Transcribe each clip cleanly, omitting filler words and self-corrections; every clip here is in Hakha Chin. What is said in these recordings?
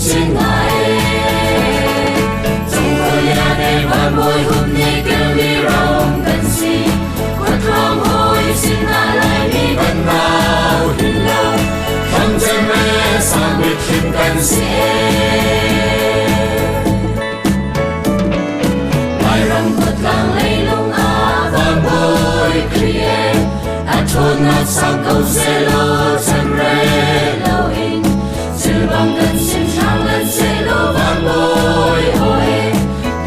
chin ngai. Cungkhualian e van bawi hum nih kilmi ram kan si. Khuatlang hawi sinah Laimi kan nau hin lo. Thangcem le sangbik hrim kan si. Lairam khuatlang leilung ah van bawi Khrih e a ṭhawnnak sang ko sehlaw chan rel loin thil bang kan sim hrang lan sehlaw van bawi hawi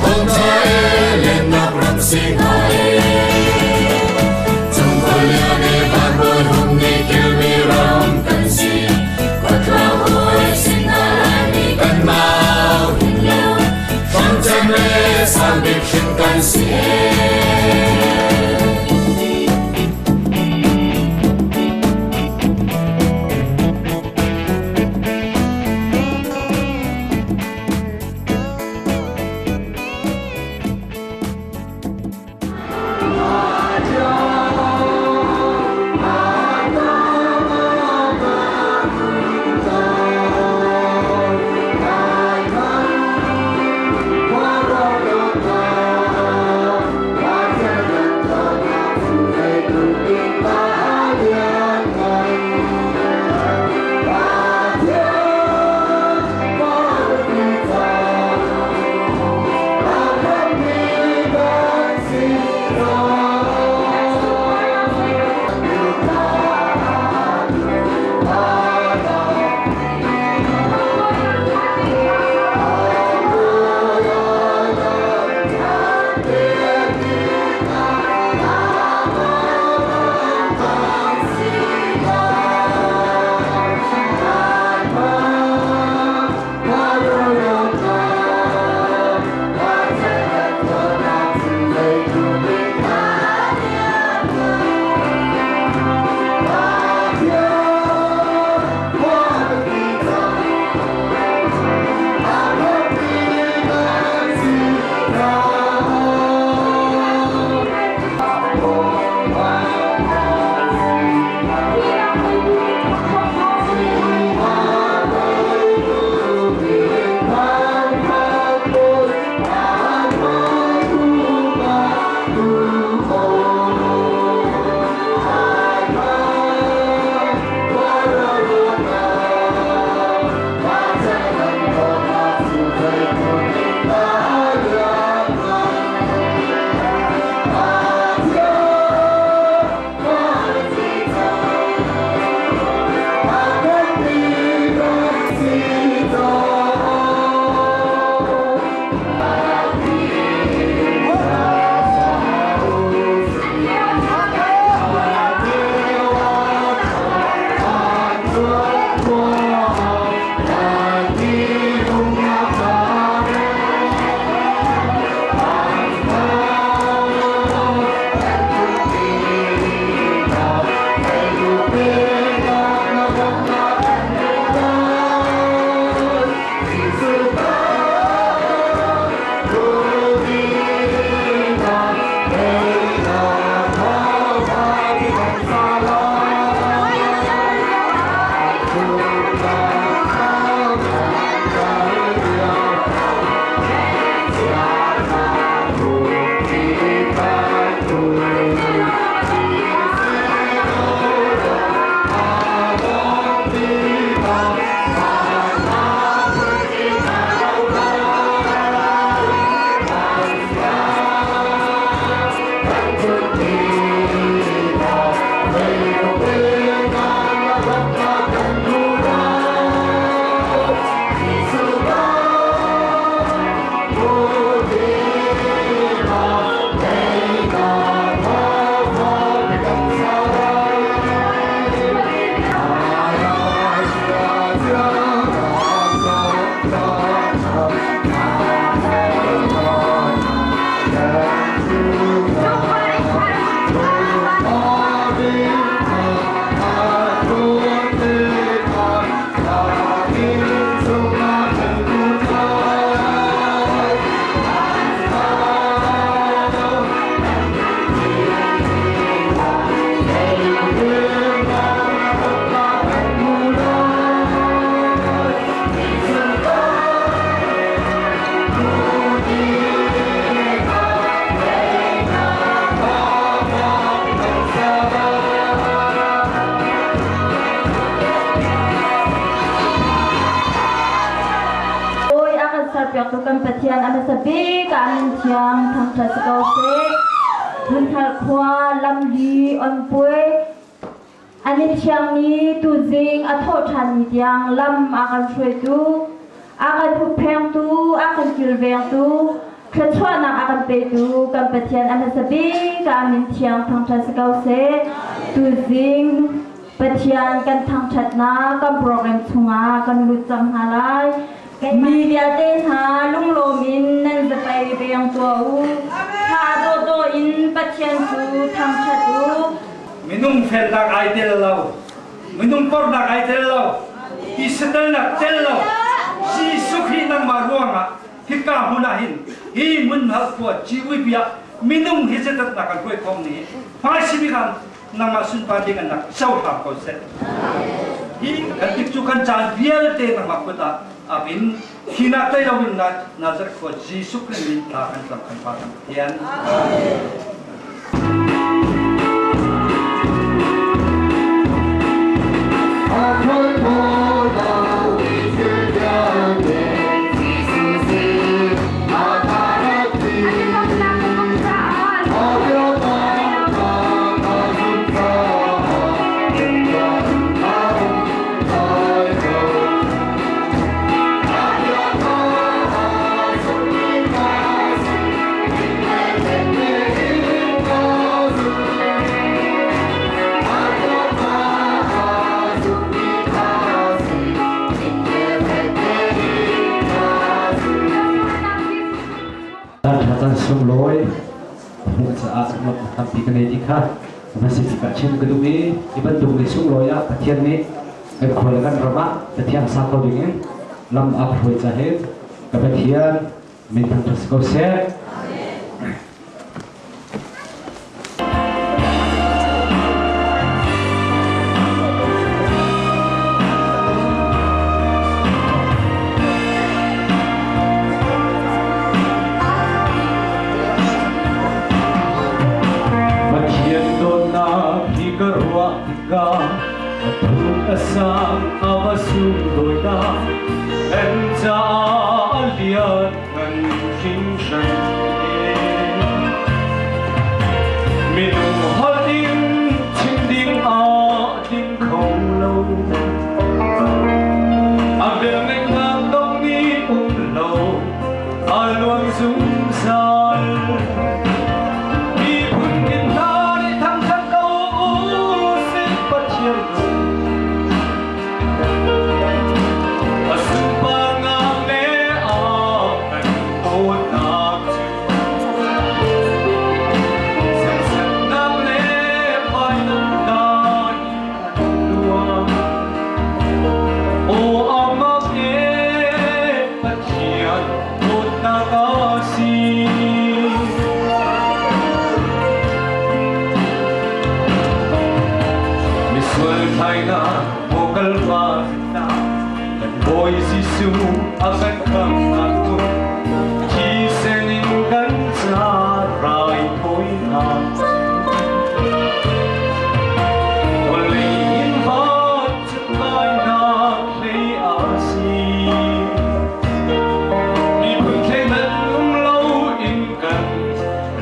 thawngṭha e lennak ram si hnga e. Cungkhualian e van bawi hung nih kilmi ram kan si. Khuatlang hawi sinah Laimi kan mau hin lo. Thangcem le sangbik hrim kan si e. piaktu kan Pathian a hmasa bik ah min thiang thangṭhat si ko seh. Hmunthar khua lamli onpuai an in thiangmi tuzing a thawh ṭhanmi tiang lam a kan hruaitu, a kan hupphengtu, a kan kilvengtu, thluachuahnak a kan petu kan Pathian a hmasa bik ah min thiang thangṭhat si ko seh. Tuzing Pathian kan thangṭhatnak kan program chungah kan lut cang hna lai. Mi vialte hna lunglawm in nan zapei veng tuah u. Thla dawhdawh in Pathian cu thangṭhat u. Minung felnak ai tel lo, minung pornak ai tel lo, Israelnak tel lo, Jesuh Khrih nangmah ruangah hika hmun ah hin hi hmun khua Civuipi ah minung hi zetatnak kan hruai khawm ni hmaisimi khan nangmah sunpar ding an rak cohlang ko seh. Hi kan tik cu kan caan vialte nangmah kut ah abin hinak tei loin Nazareth khua Jesuh Khrih min thla kan cam kan Pa kan Pathian. Chan sunglawi hmuh caah tampi ka nei ti kha va si tikah chim ka duh i hi bantuk ni sunglawi ah Pathian nih kan khua le kan ram ah Pathian sa kho ding in lam a hruai ca hi ka Pathian min thangṭhat si ko seh. Pathian dawtnak hi ka ruah tikah a thuk a sang a va sunglawi dah kan caah a lian ngan hringhran Minung holh in chim ding ah ding kho lo A velngeihnak dong nih um lo a luang zungzal Miphun kin hna nih thangṭhat ko u sih Pathian A sunparnak le a kan dawtnak cu Serhsatnak le hmailangnak in an luang. Aw amak e Pathian dawtnak a si. Misual thlainak vocal na kan Bawi Jesuh a kan khamhnak hmun thisen in kan ca raithawinak vawlei in van kainak hlei a si miphun thleidan um lo in kan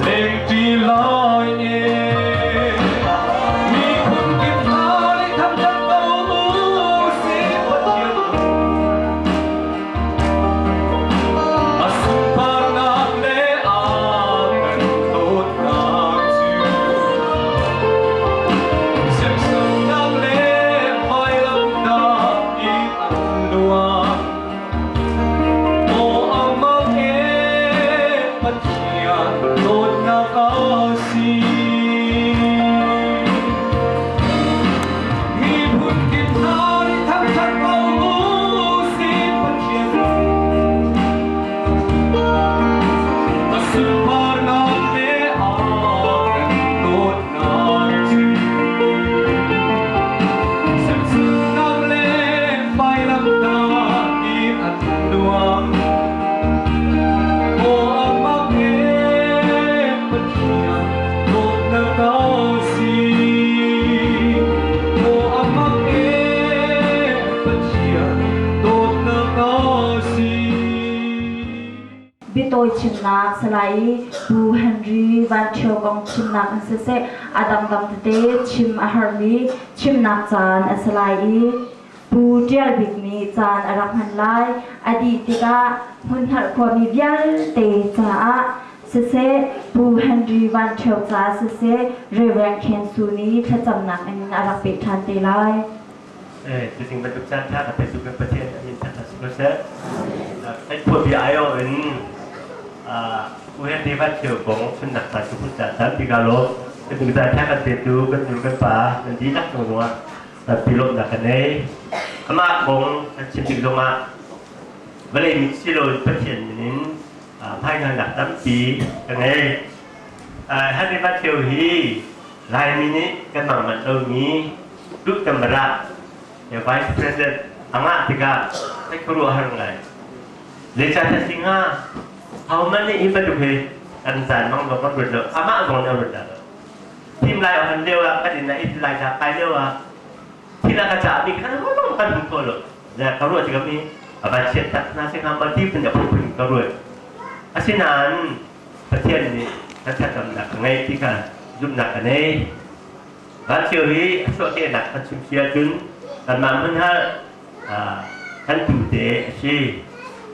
lengṭi lai e miphun kip hna nih thangṭhat ko u sih Pathian. tawi chimnak Salai Pu Henry Van Ṭhio kong chimnak in siseh a dangdang tete chim a harmi chimnak caan a si lai i Pu Ṭial Bik nih caan a rak hman lai. A dih tikah Hmunhngalh khuami vialte caah siseh Pu Henry Van Ṭhio caah siseh Rev. Khen Su nih thlacamnak in a rak peh ṭhan te lai. Tuzing bantuk caan ṭha ka petu kan Pathian a min ṭha si ko seh. Kan khua bia aiawh in U Henry Van Thio kong chunnak caan cu hun caan tampi ka lawm. Kan caan ṭha kan petu kan nu kan pa nan dihlak cung zongah tampi lawmhnak kan nei. Amah kong kan chim tik zongah vawlei mit si loin Pathian min in hmaihngalnak tampi ka ngei. Henry Van Thio hi Laimi nih kan mang manh lomi duh camera vice president a ngah tikah kan khuaruahhar ngai. Zeicahtiah si hnga hohmanh nih hi bantuk hi kan caan mang zong kan ruat lo, amah zong nih a ruat dah lo. Thim lai a hon lio ah kan inn ah it lai dah kai lio ah thil a ka cahmi kha lawng kan hmu kho lo. Ka ruah tikah mi a van chiat tak hna si hnga ma ti phun a phunphun ka ruat. Asinain Pathian nih kan thlacamnak a ngei ti kha zumhnak a nei. Vancheu hi a chuahkehnak kan chim si ahcun kanmah hmunhal kan tute a si.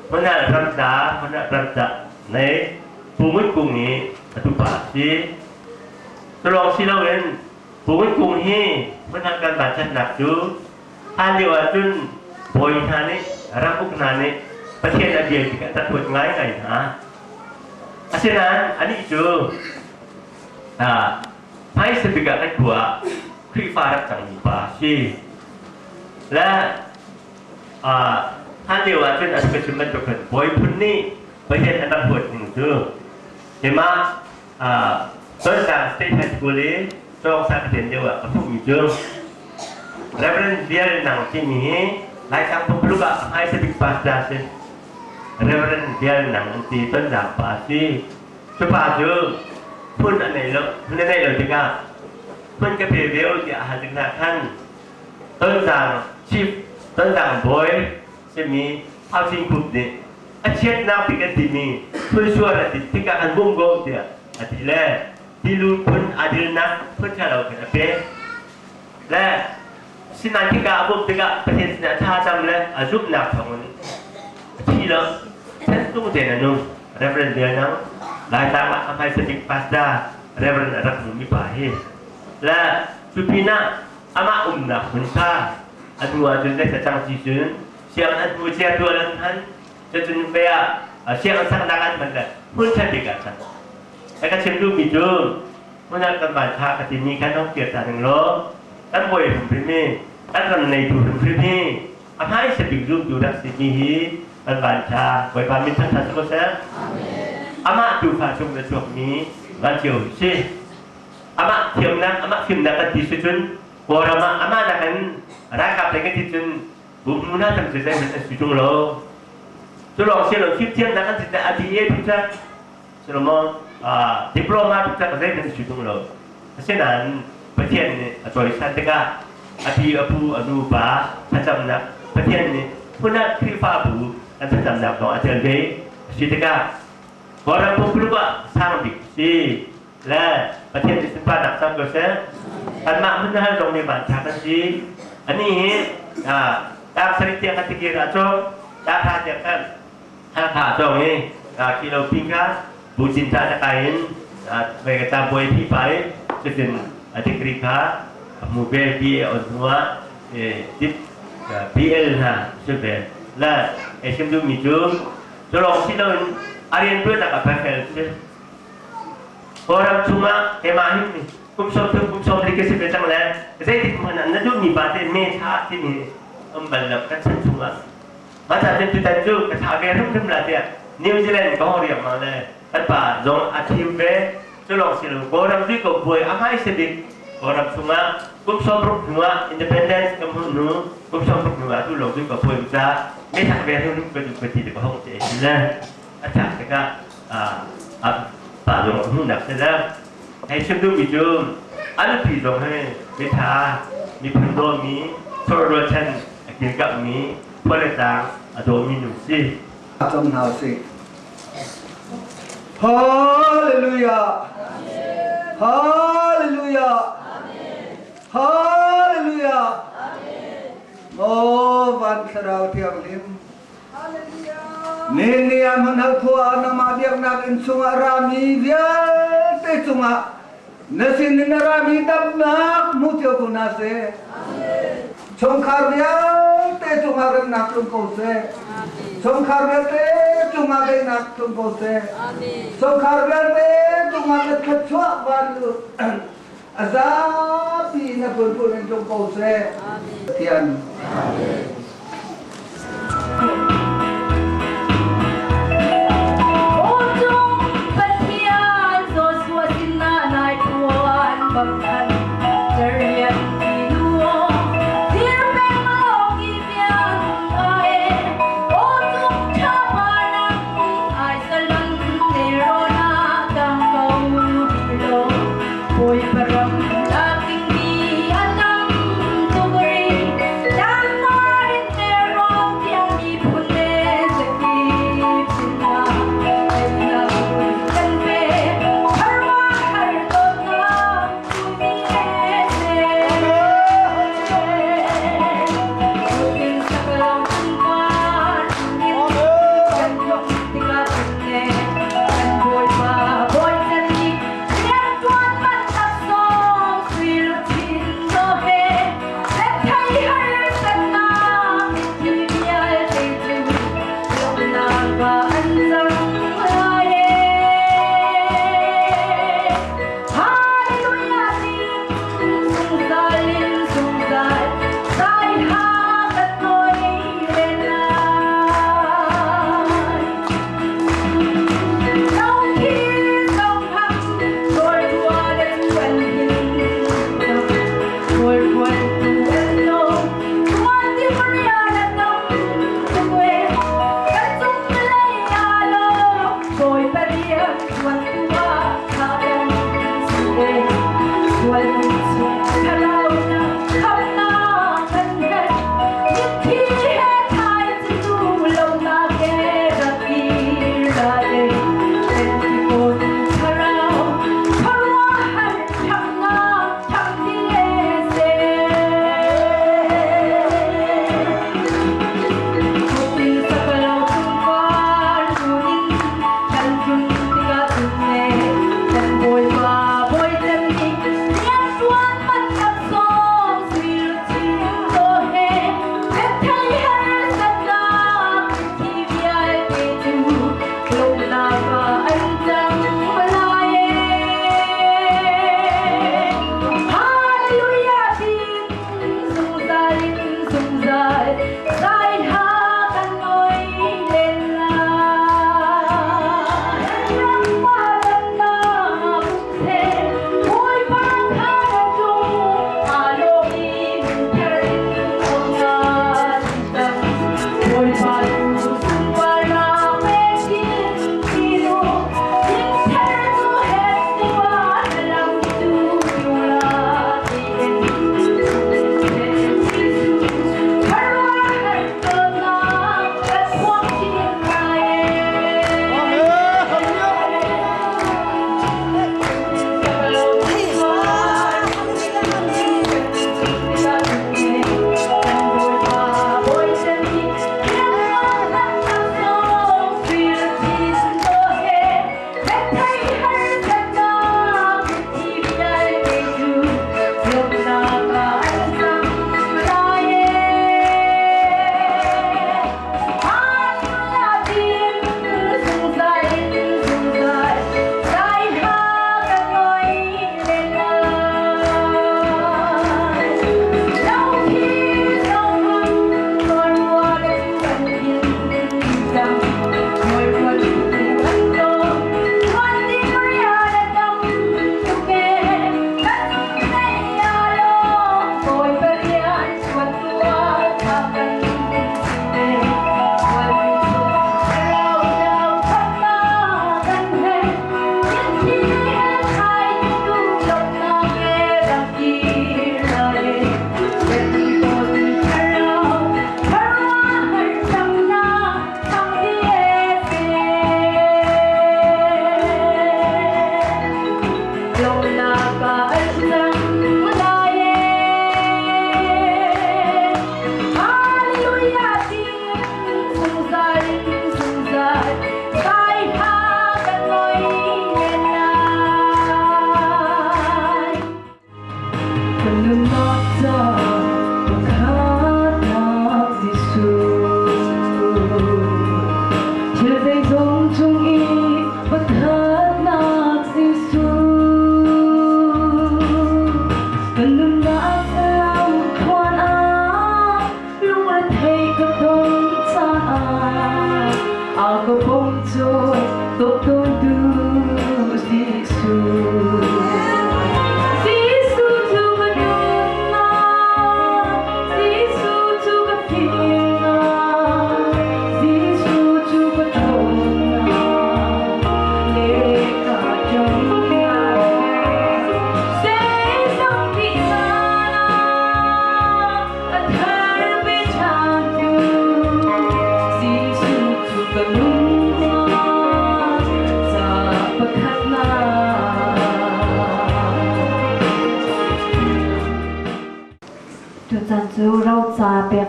Hmunhal ramtla, hmunhal ramtla nei Pu Ngun Kung hi a tupa a si. Cu lawng si loin Pu Ngun Kung hi hmunhal kan vanchiatnak cu hlan lio ahcun bawi hna nih ramuk hna nih Pathian a bia tikah takhuat ngaingai hna. Asinain anih cu hmaisa bik ah kan khua ah Khrihfa rak cangmi pa a si. Le hlan lio ah cun a si chim bantuk khan bawi phun nih Pathian an rak huat ning cu keimah Tonzang State High School i cawngsa ka ṭian lio ah ka hmuhmi cu Reverend Bial Nang timi hi Laitlang Pumpluk ah hmaisa bik pastor a si. Reverend Bial Nang an ti Tonzang pa a si. Cu pa cu phun a nei lo, phun a neih lo tikah phun ka pe ve u tiah a hal tik hna khan Tonzang chief, Tonzang bawi simi Hau Cin Khup nih a chiatnak bik an timi phun sual a ti tikah an bum ko tiah a ti le tilu phun aa dilnak phun ṭha lo khan a pek. Le sinain tikah a bum tikah Pathian sinah thlacam le a zumhnak thawngin a thi lo. Chan tein a nung. Reverend Bial Nang, Laitlang ah a hmaisa bik pastor Reverend a rak hmumi pa hi. Le cu pinah amah umnak hmun kha a hnu ahcun zeisa cang ti cun sianginn an hmu cia tual an hman cucun ve ah sianginn saknak an hman le hmun ṭha bik ah cang. Ka chim duhmi cu hmun ah kan van ṭha ka timi khan hong kir ta ning law kan bawi hrimhrim hi kan ram neitu hrimhrim hi a hmaisa bik zumtu rak simi hi kan van ṭha Bawipa min ṭha si ko seh. Amah tuufa chung na chuakmi van cio si. Amah thiamnak amah fimnak kan ti si cun Kawlram ah amah nakin ralkap lei kan ti cun bumnu hna tam cu zeihmanh an si ṭung lo. Cu lawng si lo fimthiamnak kan ti a BA tu cak Solomon diploma tu cak zeihmanh an si ṭung lo. Asinain Pathian nih a cawisan tikah a pi a pu a nu pa thlacamnak Pathian nih phun ah Khrihfabu an thlacamnak zong a tel ve a si tikah Kawlram pumpluk ah sang bik si le Pathian nih sunparnak cang ko seh. Kanmah hmun hal zong nih vanṭha kan si. Ani hi tar sarih tiang kan tikir ah cawng, tar hra tiang kan Hakha cawng i kilo pi kha bucin ca na kai in ve ka ca buai phi pa i cutin a degree kha a hmu ve BA on hnu ah dip BL hna si ve la ei sim duhmi cu cu lawng si loin a rian tuannak a fel si Kawlram chungah keimah hi kum 30 kum 40 ka si ve cang le zeitik hmanh ah na duhmi pa te me tha timi um bal lo kan chan chungah mah cun tutan cu ka tha ve hrimhrim la tiah New Zealand ka hong riangmang le kan pa zong a thim ve cu lawng si lo Kawlram cu ko buai a hmaisa bik Kawlram chungah kum 60 hnu ah independence kan hmuh hnu kum 60 hnu ah tu lawng cu ka buai ca me thak ve hrimhrim ka duh ka ti ka hong te le a thak tikah pa zong hmuhnak si le hei chim duhmi cu a nupi zong hi mitha miphun dawmi chawhrualchan a kilkammi khua le tlang a dawmi nu si. Cam hna usih. Hallelujah. Hallelujah. Hallelujah. Oh, van thlarau thianghlim. Ni ni ah hmanhal khua nangmah biaknak inn chungah rami vialte cungah na sin in a rami damnak hmu cio ko hna seh. Chungkhar vialte cungah remnak tlung ko seh. Chungkhar vialte cungah daihnak tlung ko seh. Chungkhar vialte cungah na thluachuah van a zapi in a phunphun in tlung ko seh. Pathian. Pathian Joshua sinah nai phuan bang khan Jarian ti dir peng lawng i bian ai O cung tha pa nang ai salan ne rona tang ko lo Bawipa ram lak dingmi a tam tuk rih.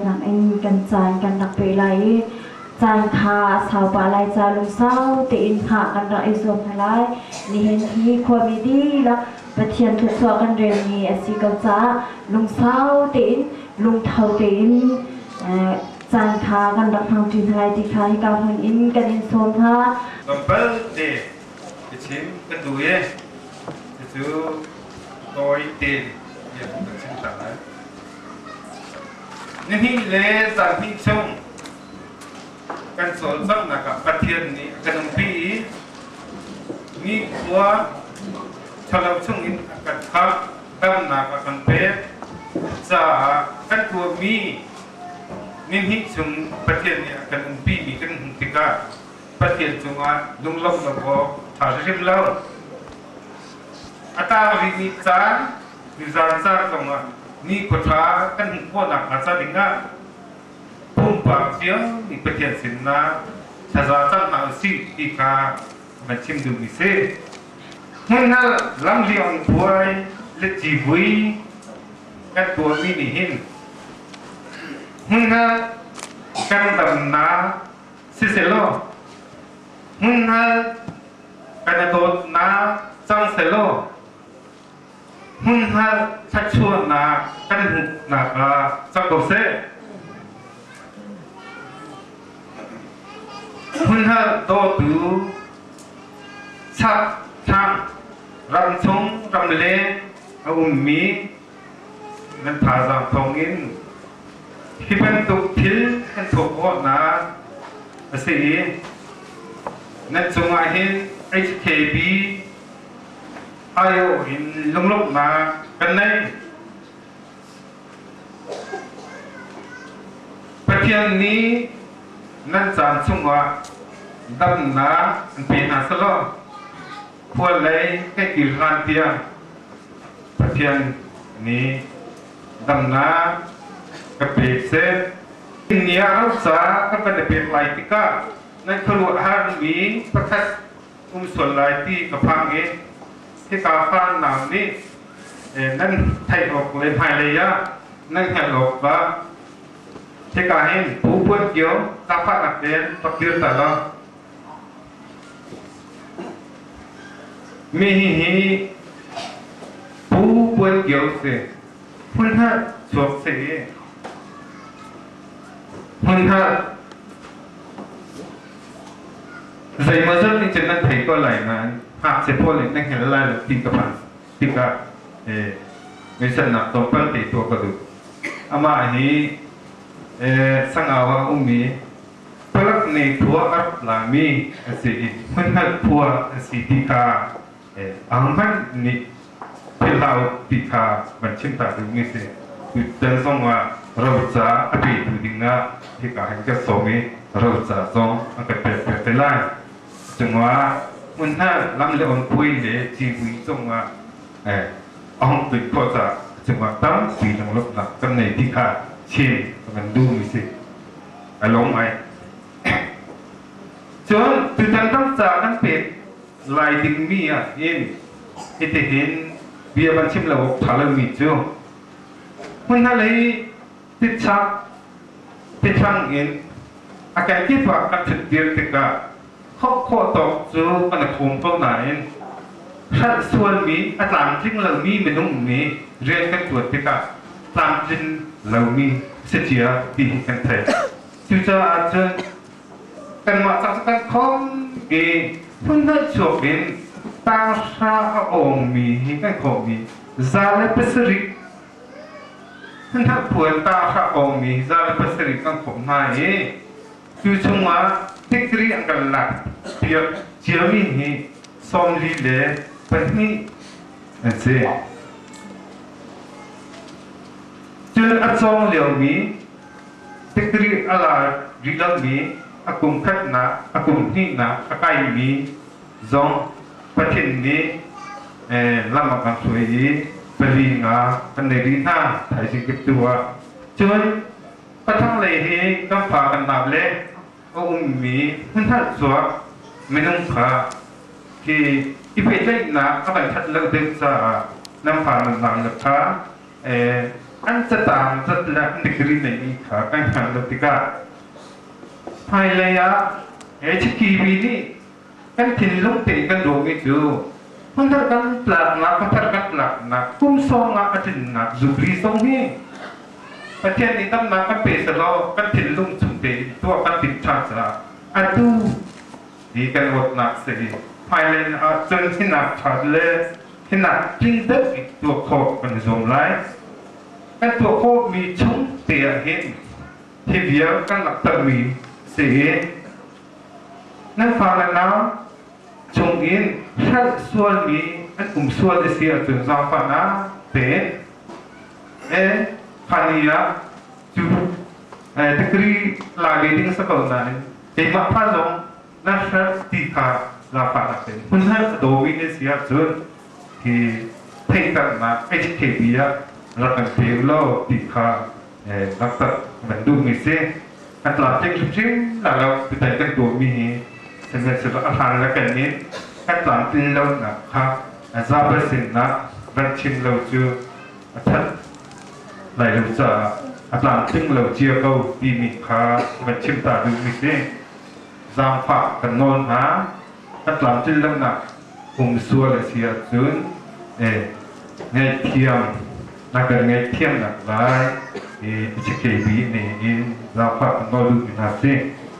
Thlacamnak in kan caan kan rak peh lai i caan kha a sau pah lai ca lungsau tein hngah kan rak i zuam hna lai. Nihin hi khuami dihlak Pathian thluachuah kan relmi a si ko caah lungsau tein lungtho tein caan kha kan rak hmangṭi hna lai ti kha hika hmun in kan in sawm hna. Tlawmpal te biachim kan duh i cucu tawi tein bia kan chim ta lai. Nihnih le zarhhnih chung kan cawlcanghnak ah Pathian nih a kan umpi i nikhua ṭhalo chungin a kan khamh, damnak a kan pek caah kan tuahmi nihnih chung Pathian nih a kan umpimi kan hmuh tikah Pathian cungah lunglawmhnak awk ṭha hrimhrim lo. A tang rihmi caan, nizaan caan zongah nikhua ṭha kan hmuh khawh nakhnga ca dingah pumpak cio nih Pathian sinah thlaza cang hna usih ti kha van chim duhmi si. Hmunhngal lamliang puai le civui kan tuahmi nih hin hmunhngal kan damnak Siselaw, hmunhngal kan i dawtnak cang selaw, hmunhngal thluachuahnak kan hmuhnak ah cang ko seh. Hmunhngal dawtu chak thlang ramchung ramleng a ummi nan thazaang thawngin Hi bantuk thil kan thawk khawhnak a si i nan cungah hin HKB aiawh in lunglawmhnak kan nei. Pathian nih nan caan chungah damnak an pe hna selaw khual lei kai kir hlan tiang Pathian nih damnak ka pek seh. Ni ah roca kan van i pek lai tikah nan khuaruahhar mi pakhat um sual lai ti ka phang i hika fannak nih nan theih awk le hmailei ah nan hngalh awk ah hika hin Pu Puan Kio zaangfahnak tein rak dir ta law Mi hihi Pu Puan Kio si. Hmunhar chuak si. Hmunhar zeimawzat nih cun nan thei ko lai nain ngakchia pawl nih nan hngal lai lo ti ka phan tikah meisannak tlawmpal te tuah ka duh. Amah hi Sangau ah a ummi Palak nih khua a rak lami a si i hmunhngalh khua a si ti kha ahohmanh nih philh hlah u ti kha van chim ta duhmi a si. Tutan zong ah roca a petu ding ah hika hin kan sawm i roca zong an kan pekpiak te lai. Cungah hmunhngalh lam le onpui le civui cungah a hung tuih khawh caah cungah tampi lunglawmhnak kan nei ti kha chim ka van duhmi si. A lung ai. Cun tutan ramca kan pek lai dingmi ah hin hitihin bia van chim lo awk ṭha lomi cu hmun lei titchak tithlang in a kenkip ah kan ṭhutdir tikah khawh khawh tawk cu kan i khawm ko nain hralh sualmi a tlamtling lomi minung nih rian kan ṭuan tikah tlamtlin lomi si cia ti hi kan theih. Cucaah cun kanmah cang cu kan khom i hmunhnalh chuak in tanghra a awngmi hi kan khawmmi 107 hmunhnalh phuan tanghra a awngmi 107 kan khawmh hna i Cu chungah tikri an kan lak piak ciami hi 42 an si. Cun a cawng liomi tikri a la rih lomi a kum khatnak, a kum hnihnak a kaimi zong Pathian nih lam a kan hruai i pali nga kan nei rih hna thaizing kip tu ah. Cun Pathanglei hi kan fa kan nau le a ummi hmunhngalh cuak minung kha hi i pehtlaihnak a kan ṭhat lo deuh caah nan fa nan nau le kha An catang zat le an degree neimi kha kan hngalh lo tikah hmailei ah HKB nih kan thinlung tein kan ruahmi cu hmunthar kan tlaknak hmunthar kan tlaknak kum sawm ah a tlinnak zubli zong hi Pathian nih damnak kan pe selaw kan thinlung chung tein tuah kan timh ṭhan caah atu hi kan ruatnak si i hmailei ah cun hinak ṭha le hinak tling deuh in tuah khawh kan i zuam lai. Kan tuah khawhmi chung te ah hin hi vial kan langhtermi si i nan fa le nau chungin hrelh sualmi an um sual a si ahcun zaangfahnak tein e khani ah cu degree la ve ding sa ko nain keimah fa zong na hrelh ti kha zaangfahnak tein hun hrelh a dawmi na si ahcun hi theihternak HKB ah rak kan pe u law ti kha rak kan duhmi si. Kan tlamtling hrimhrim la lo tutan kan tuahmi hi sihmanhsehlaw a hlan le kan in kan tlamtlin lonak kha zapi sinah van chim lo cu a that lai lo caah a tlamtling lo cia ko timi kha van chim ta duhmi si. Zaangfah kan nawl hna. Kan tlamtlin lonak um sual a si ahcun ngaihthiam na kan ngaihthiamnak lai HKB nih in zaangfah kan nawl duhmi hna si.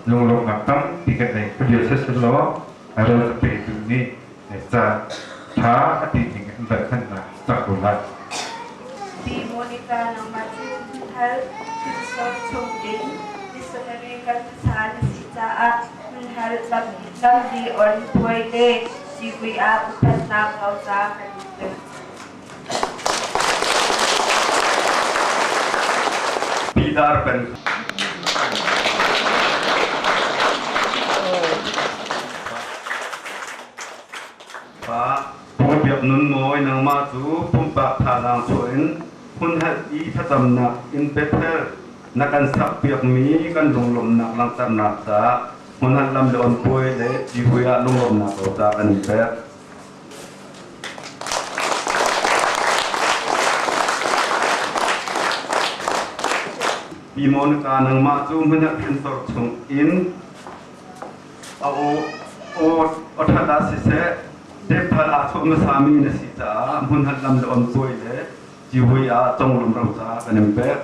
Lunglawmhnak tampi kan nei. Ka bia siselaw a ral ka petu nih caan ṭha a ti ning in van hmannak cak ko lai. Pi Monica nangmah cu hmunhal hrinsor chung in missionary kan hmasa na si caah hmunhal lamli on puai le civui ah upatnak roca kan in pek. Pi Dar Pen Pa Pu Biak Nun Mawi nangmah cu pumpak thazaang chuah in hmunhalh i thlacamnak in Bethel na kan sakpiakmi kan lunglawmhnak langhternak caah hmunhalh lam le onpuai le civui ah lunglawmhnak roca kan in pek. Pi Monica nangmah cu hmunhalh hrinsor chung in a aw aw ṭhat ah siseh depthal aa chuah hmasami na si caah hmunhalh lam le onpuai le civui ah conglawm roca kan in pek.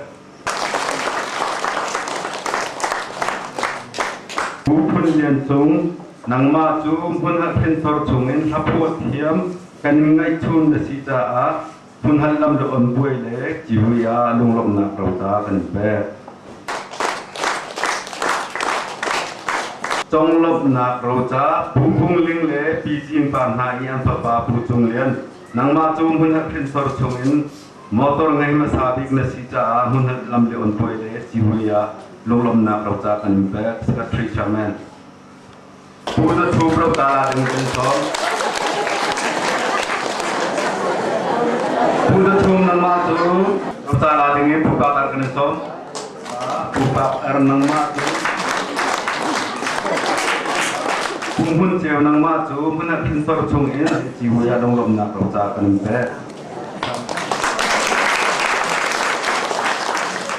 Pu Phun Lian Cung, nangmah cu hmunhalh hrinsor chungin hlaphuah thiam kan in ngaihchun na si caah hmunhalh lam le onpuai le civui ah lunglawmhnak roca kan in pek. Conglawmhnak roca Pu Hung Ling le Pi Cin Par hna i an fapa Pu Cung Lian, nangmah cu hmunhalh hrinsor chungin Motor ngei hmasa bik na si caah hmunhalh lam le onpuai le civui ah lunglawmhnak roca kan in pek. Secretary Chairman. Pu Za Thu Prota ding kan sawm. Pu Za Thum nangmah cu roca la ding in Pu Pak Ar kan in sawm. Pu Pak Ar nangmah cu Pu Hmun Ceu nangmah cu hmunhalh hrinsor chung in civui ah lunglawmhnak roca kan in pek.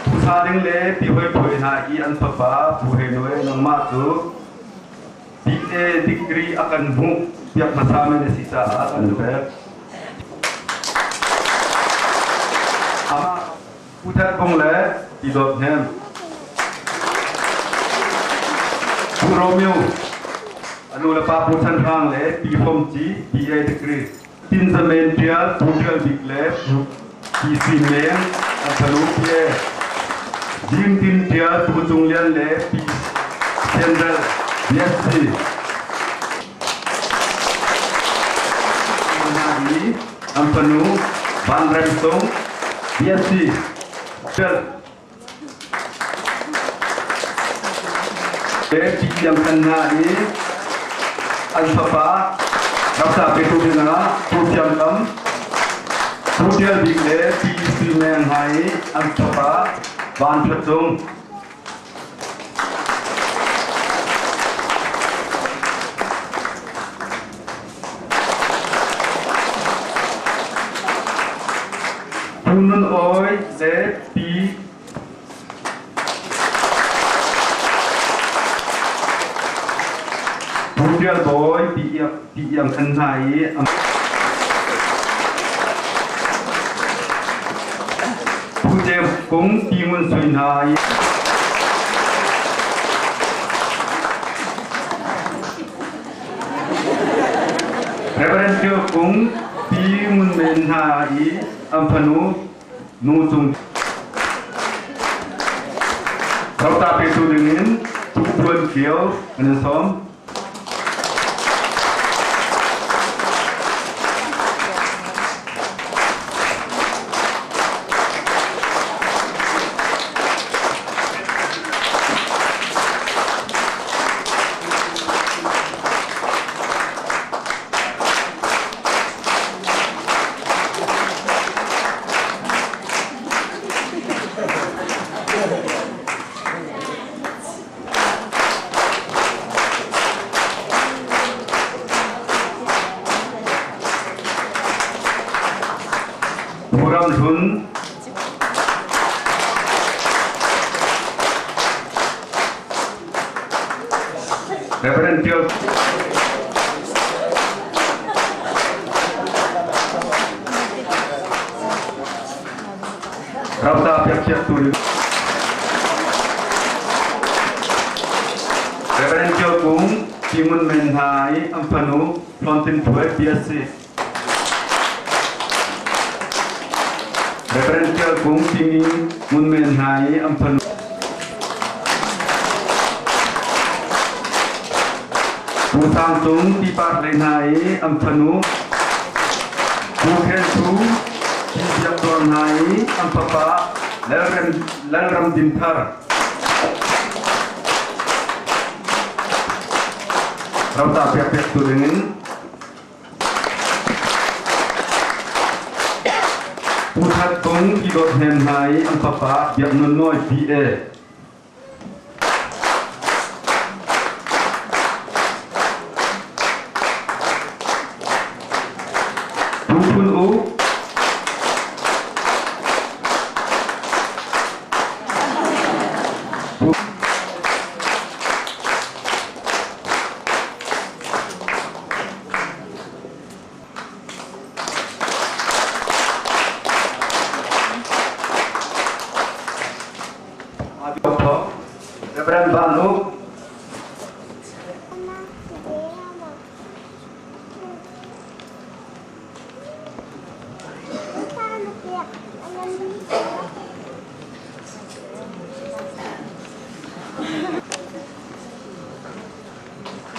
Phusa ding le pi hoi phuai hna i an fapa Pu He Nue nangmah cu BA degree a kan hmuh piak hmasa mi na si caah kan pek. Amah Pu That Bung le Pi Dawt Hnem. Pu Romeo a nu le pa Pu Chan Hrang le Pi Fom Ci BA degree. Tinzamen Ṭial, Pu Ṭial Bik le Pi Sin Men, an fanu Pye, Jim Tin Ṭial, Pu Cung Lian le Pi General BSc. Hna i an fanu Van Rem Sung, BSc. Ṭial. Te Pi Tiang Than hna i an fapa Dr. Petu dingah Pu Thiam Kam, Pu Tial Bik le Pi Sui Meng hna i an fapa Van Ṭhat Cung. Pu Nun Awi le Pu Tial Bawi Pi Iang Khan hna i Pu Ceu Kung Pi Ngun Sui hna i Reverend Ceu Kung Pi Ngun Men hna i an fanu Nu Cung Rota petu dingin Pu Buan Kio an in sawm. Pu Ram Hlun Reverend Tio Rauta piak tu Reverend Tio Kung Timun Men hna i an fanu Hlontin Phuai BSc Reverend Tio Kung Timi Mun Men hna i an fanu Pu Sang Cung Tipar hlei hna i an fanu Pu Khen Thu Pi Biak Dawr hna i an fapa Lalram Din Thar Rauta pek pek tu dingin Pu That Kung Pi Dawt Hnem hna i an fapa Biak Nun Nawi B.A. Pu Phun U Pu Reverend Van Uk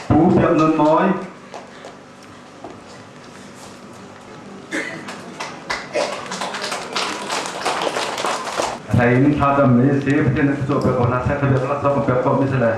Pu Biak Nun Mawi Hlei in thla dam mi si Pathian na cawh pek ko hna seh ka biak la cawk pek ko mi si le.